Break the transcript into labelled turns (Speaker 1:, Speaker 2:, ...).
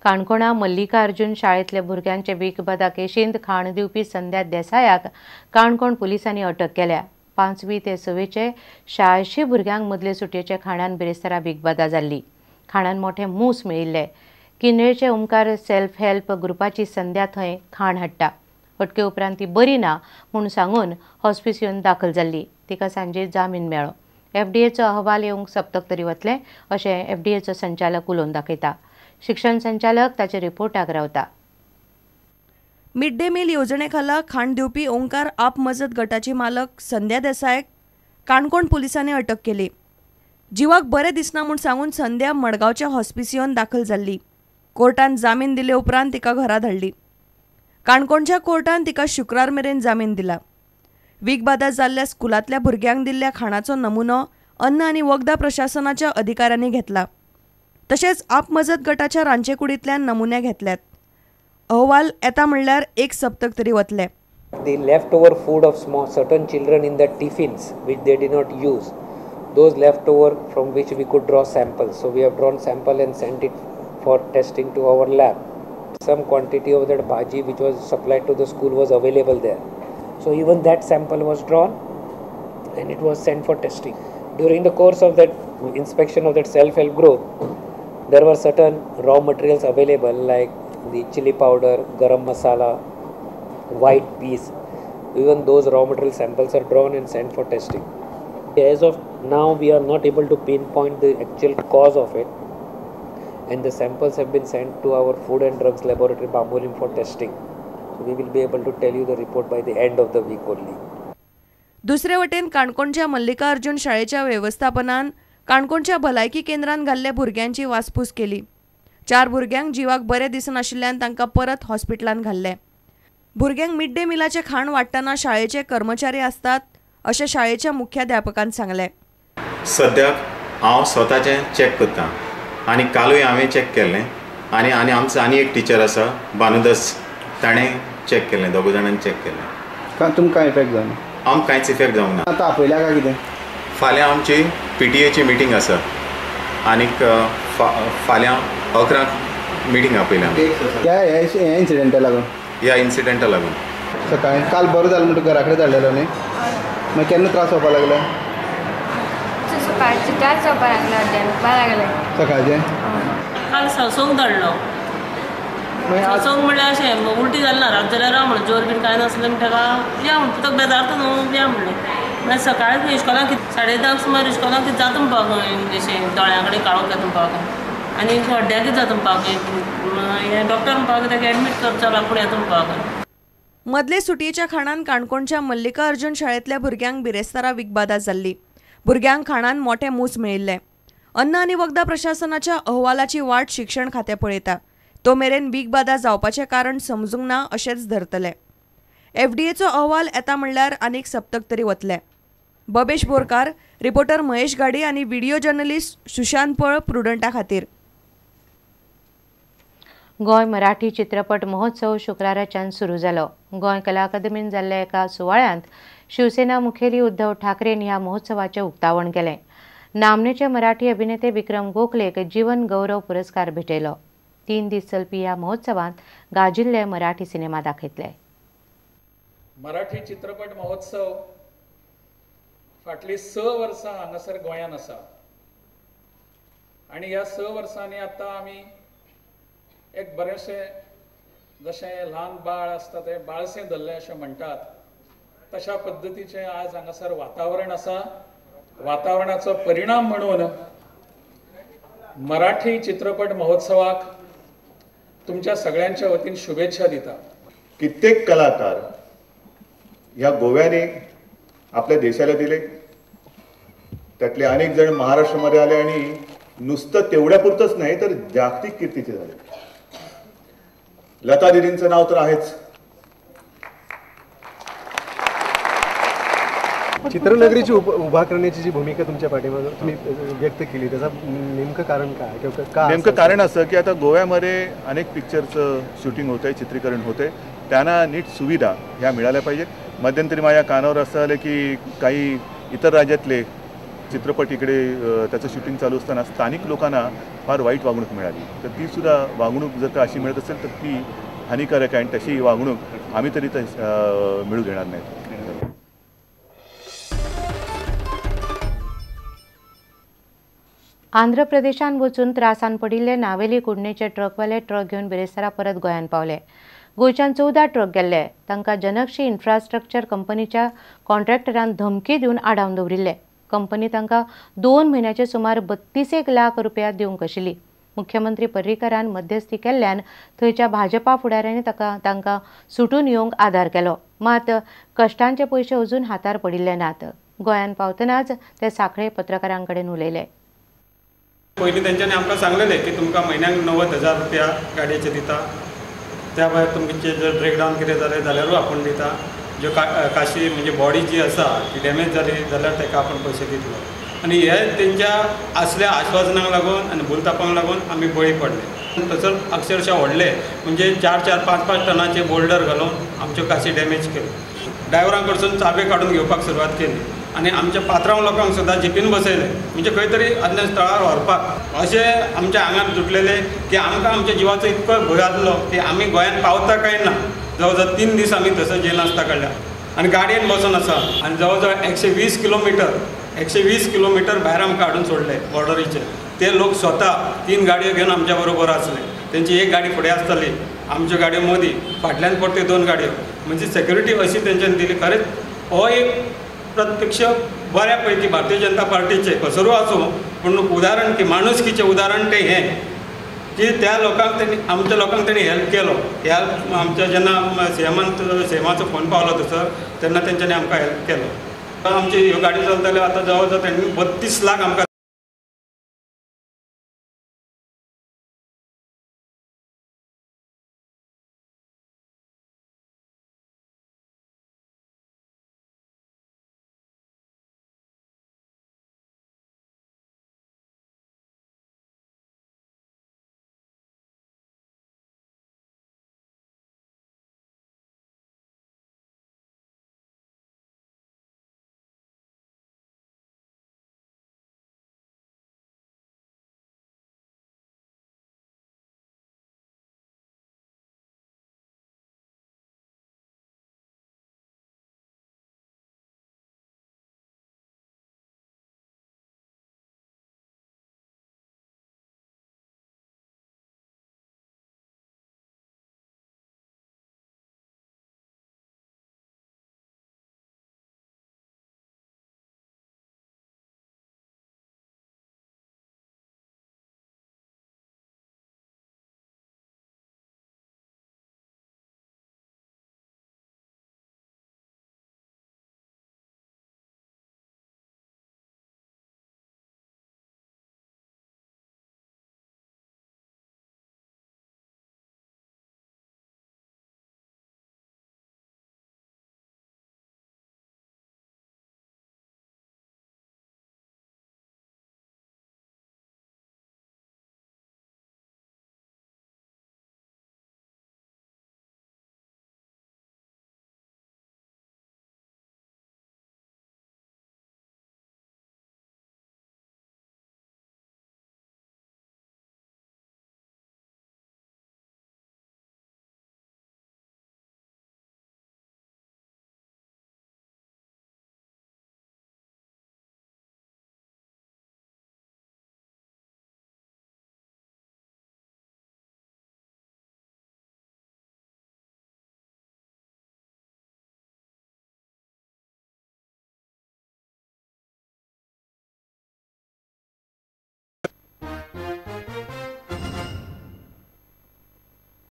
Speaker 1: काणकोणा मल्लिकार्जुन शाळेंतल्या भुरग्यांचे विखबादा केशींत खाण दिवपी संध्या देसायाक काणकोण पुलिसांनी अटक केल्या. 5वी ते 6वेचे 86 भुरग्यांक मदले सुटयेच्या खाणान बिरेस्तारा विखबादा जाल्ली. खाणान मोठे मूस मेळिल्ले. किनळेचे ओंकार सेल्फ हेल्प ग्रुपाची संध्या थंय खाण हाडटा. अटके उपरांत ती बरी ना म्हूण सांगून हॉस्पिसियोन दाखल जाल्ली. तिका सांजे जामीन मेळ्ळो. एफडीएचो अहवाल येवंक सप्तक तरी वतलें अशें एफडीएचो संचालक उलोवन दाखयता. शिक्षण संचालक ताच्या रिपोर्टाक रावता.
Speaker 2: मिड डे मील येवजणे खाला खाण दिवपी ओंकार आप मजत गटाची मालक संध्या देसायक काणकोण पुलिसांनी अटक केली. जिवाक बरें दिसना म्हूण सांगून संध्या मडगांवच्या हॉस्पिसियोन दाखल जाल्ली. कोर्टान जामीन दिले उपरांत तिका घरा धाडली. काणकोणच्या कोर्टान तिका शुक्रार मेरेन जामीन दिला. विखबादा जाल्ल्या स्कुलांतल्या भुरग्यांक दिल्ल्या खाणाचो नमुनो अन्न आनी वखदां प्रशासनाच्या अधिकाऱ्यांनी घेतला. तशेंच आप मजत गटाच्या रांदचेकुडींतल्यान नमुने घेतल्यात. अहवाल येता म्हणल्यार एक सप्तक तरी वतले.
Speaker 3: The leftover food of small certain children in the tiffins which they did not use, those leftover from which we could draw samples. So we have drawn sample and sent it for testing to our lab. Some quantity of that bhaji which was supplied to the school was available there. So even that sample was drawn and it was sent for testing. During the course of that inspection of that self-help group, there were certain raw materials available like the chili powder, garam masala, white peas. Even those raw material samples are drawn and sent for testing. As of now, we are not able to pinpoint the actual cause of it, and the samples have been sent to our Food and Drugs Laboratory, Bambolim, for testing. So we will be able to tell you the report by the end of the week only.
Speaker 2: दुसरे वटेन काणकोणच्या मल्लिकार्जुन शाळेच्या वेवस्थापनान काणकोणच्या भलायकी केंद्रान घाल्ल्या भुरग्यांची वासपूस केली. 4 भुरग्यांक जिवाक बरें दिसनाशिल्ल्यान तांकां परत हॉस्पिटलान घाल्ले. भुरग्यांक मिड डे मिलाचें खाण वाडटना शाळेचे कर्मचारी आसतात अशें शाळेच्या मुख्याध्यापकान सांगलें.
Speaker 4: सद्याक हांव स्वताचें चॅक करता आनी कालूय हांवें चॅक केल्लें आनी आनी आमचो आनी एक टिचर आसा भानुदास, ताणें चॅक केल्लें, दोग जाणांनी चॅक केल्लें.
Speaker 5: तुमकां इफेक्ट जावना?
Speaker 4: आमकां कांयच इफेक्ट जावंक ना.
Speaker 5: आतां आपयल्या काय कितें?
Speaker 4: फाल्यां आमची PTA meeting आसा आनीक फाल्यां 11 मिटींग आपयल्या.
Speaker 5: त्या ह्या इन्सिडंटा लागून?
Speaker 4: ह्या इन्सिडंटा लागून.
Speaker 5: सकाळी काल बरो जालो म्हणटा घरा कडेन धाडलेलो न्ही, मागीर केन्ना त्रास जावपाक लागले?
Speaker 6: सकाळचे त्रास जावपाक लागले, दुखपाक लागले
Speaker 5: सकाळचे.
Speaker 7: काल ससोंक धाडलो. ससोंक म्हणल्यार अशें उलटी जाली ना, रात जाल्यार राव म्हणून, जोर बीन कांय नासलें म्हणटा ताका या म्हणटा, तुका बेजारता न्हू या म्हणलें. मागीर सकाळीं इश्कोलाक 10:30 सुमार इश्कोलाक कितें जाता म्हणपाक, अशें दोळ्यां कडेन काळोख येता म्हणपाक आनी हड्ड्याक कितें जाता म्हणपाक, हें डॉक्टर म्हणपाक ताका एडमीट करचो आपूण येता म्हणपाक.
Speaker 2: मदले सुटयेच्या खाणान काणकोणच्या मल्लिकार्जुन शाळेंतल्या भुरग्यांक बिरेस्तारा विखबादा जाल्ली. भुरग्यांक खाणान मोठे मूस मेळिल्ले. अन्न आनी वखदां प्रशासनाच्या अहवालाची वाट शिक्षण खातें पळयता. तो मेरेन विखबादा जावपाचें कारण समजूंक ना अशेंच धरतले. एफडीएचो अहवाल येता म्हणल्यार आनीक सप्तक तरी वतले. बबेश बोरकार, रिपोर्टर महेश गाडी आनी व्हिडिओ जर्नलिस्ट सुशांत पळ, प्रुडंटा खातीर.
Speaker 1: गोंय मराठी चित्रपट महोत्सव शुक्राराच्यान सुरू जालो. गोंय कला अकादमीन जाल्ल्या एका सुवाळ्यांत शिवसेना मुखेली उद्धव ठाकरेन ह्या महोत्सवाचें उक्तावण केलें. नामनेचे मराठी अभिनेते विक्रम गोखलेक जीवन गौरव पुरस्कार भेटयलो. 3 दीस चलपी ह्या महोत्सवांत गाजिल्ले मराठी सिनेमा दाखयतले.
Speaker 8: मराठी चित्रपट महोत्सव फाटली 6 वर्सां हांगासर गोंयांत आसा आनी ह्या 6 वर्सांनी आतां आमी एक बरेंशें जशें ल्हान बाळ आसता तें बाळसें धरलें अशें म्हणटात तशा पद्दतीचें आज हांगासर वातावरण आसा. वातावरणाचो परिणाम म्हणून मराठी चित्रपट महोत्सवाक तुमच्या सगळ्यांच्या वतीन शुभेच्छा दिता.
Speaker 9: कित्येक कलाकार ह्या गोव्याने आपल्या देशाला दिले, त्यातले अनेक जण महाराष्ट्रामध्ये आले आणि नुसतं तेवढ्यापुरतंच नाही तर जागतिक कीर्तीचे झाले. लता दीदींचं नाव तर आहेच.
Speaker 10: चित्रनगरीची उभा करण्याची जी भूमिका तुमच्या पाठीमागे तुम्ही व्यक्त केली, त्याचं नेमकं कारण काय? किंवा
Speaker 9: नेमकं कारण असं की आता गोव्यामध्ये अनेक पिक्चरचं शूटिंग होतं आहे, चित्रीकरण होतं आहे, त्यांना नीट सुविधा ह्या मिळाल्या पाहिजेत. मध्यंतरी माझ्या कानावर असं आलं की काही इतर राज्यातले चित्रपट इकडे त्याचं शूटिंग चालू असताना स्थानिक लोकांना फार वाईट वागणूक मिळाली, तर तीसुद्धा वागणूक जर का अशी मिळत असेल तर ती हानिकारक आहे आणि तशी वागणूक आम्ही तरी मिळू देणार नाही।
Speaker 1: आंध्र प्रदेशान वचून त्रासान पडिल्ले नावेली कुडणेचे ट्रकवाले ट्रक घेवन बिरेस्तारा परत गोंयांत पावले। गोंयच्यान 14 ट्रक गेल्ले। तांकां जनकशी इन्फ्रास्ट्रक्चर कंपनीच्या कॉन्ट्रॅक्टरान धमकी दिवन आडावन दवरिल्ले। कंपनी तांकां 2 म्हयन्याचे सुमार 32 लाख रुपया दिवंक आशिल्ली। मुख्यमंत्री पर्रीकरान मध्यस्थी केल्ल्यान थंयच्या भाजपा फुडाऱ्यांनी तांकां सुटून येवंक आदार केलो। मात कश्टांचे पयशे अजून हातार पडिल्ले नात। गोंयांत पावतनाच ते सांखळे पत्रकारां कडेन उलयले।
Speaker 11: पयलीं तेंच्यांनी आमकां सांगलेलें की तुमकां म्हयन्याक 90,000 रुपया गाडयेचे दिता, त्या भायर तुमचे जर ब्रेकडावन कितें जालें जाल्यारूय आपूण दिता, ज्यो काशी म्हणजे बॉडी जी आसा ती डॅमेज जाली जाल्यार ताका आपूण पयशे दितलो। आनी हे तेंच्या असल्या आश्वासनांक लागून आनी भुलतापांक लागून आमी बळी पडले। तसोच अक्षरशः व्हडले म्हणजे 4-4, 5-5 टनाचे बोल्डर घालून आमच्यो काशी डॅमेज केल्यो। ड्रायव्हरां कडसून चाबे काडून घेवपाक सुरवात केली आनी आमच्या पात्रांव लोकांक सुद्दां जिपीन बसयले, म्हणजे खंय तरी अन्य स्थळार व्हरपाक। अशें आमच्या आंगार जुटलेले की आमकां आमच्या जिवाचो इतको भंय आसलो की आमी गोंयांत पावता काय ना। जवळ जवळ 3 दीस आमी थंयसर जेलांत काडल्या आनी गाडयेन बसून आसा आनी जवळ जवळ 120 किलोमिटर भायर आमकां हाडून सोडले बॉर्डरीचेर। ते लोक स्वता 3 गाडयो घेवन आमच्या बरोबर आसले। तेंची एक गाडी फुडें आसताली, आमच्यो गाडयो मदीं, फाटल्यान परत्यो 2 गाडयो, म्हणजे सेक्युरिटी अशी तेंच्यांनी दिली। खरेंच हो एक प्रत्यक्ष बऱ्या पैकी भारतीय जनता पार्टीचे कसरू आसूं पूण उदाहरण की माणुसकीचें उदाहरण तें हें की त्या लोकांक तेणी आमच्या लोकांक तेणी हेल्प केलो। ह्या आमच्या जेन्ना सीएमाचो फोन पावलो थंयसर तेन्ना तेंच्यांनी आमकां हेल्प केलो। आमची ह्यो गाडी चलताल्यो आतां जवळ जवळ तेणी 32 लाख आमकां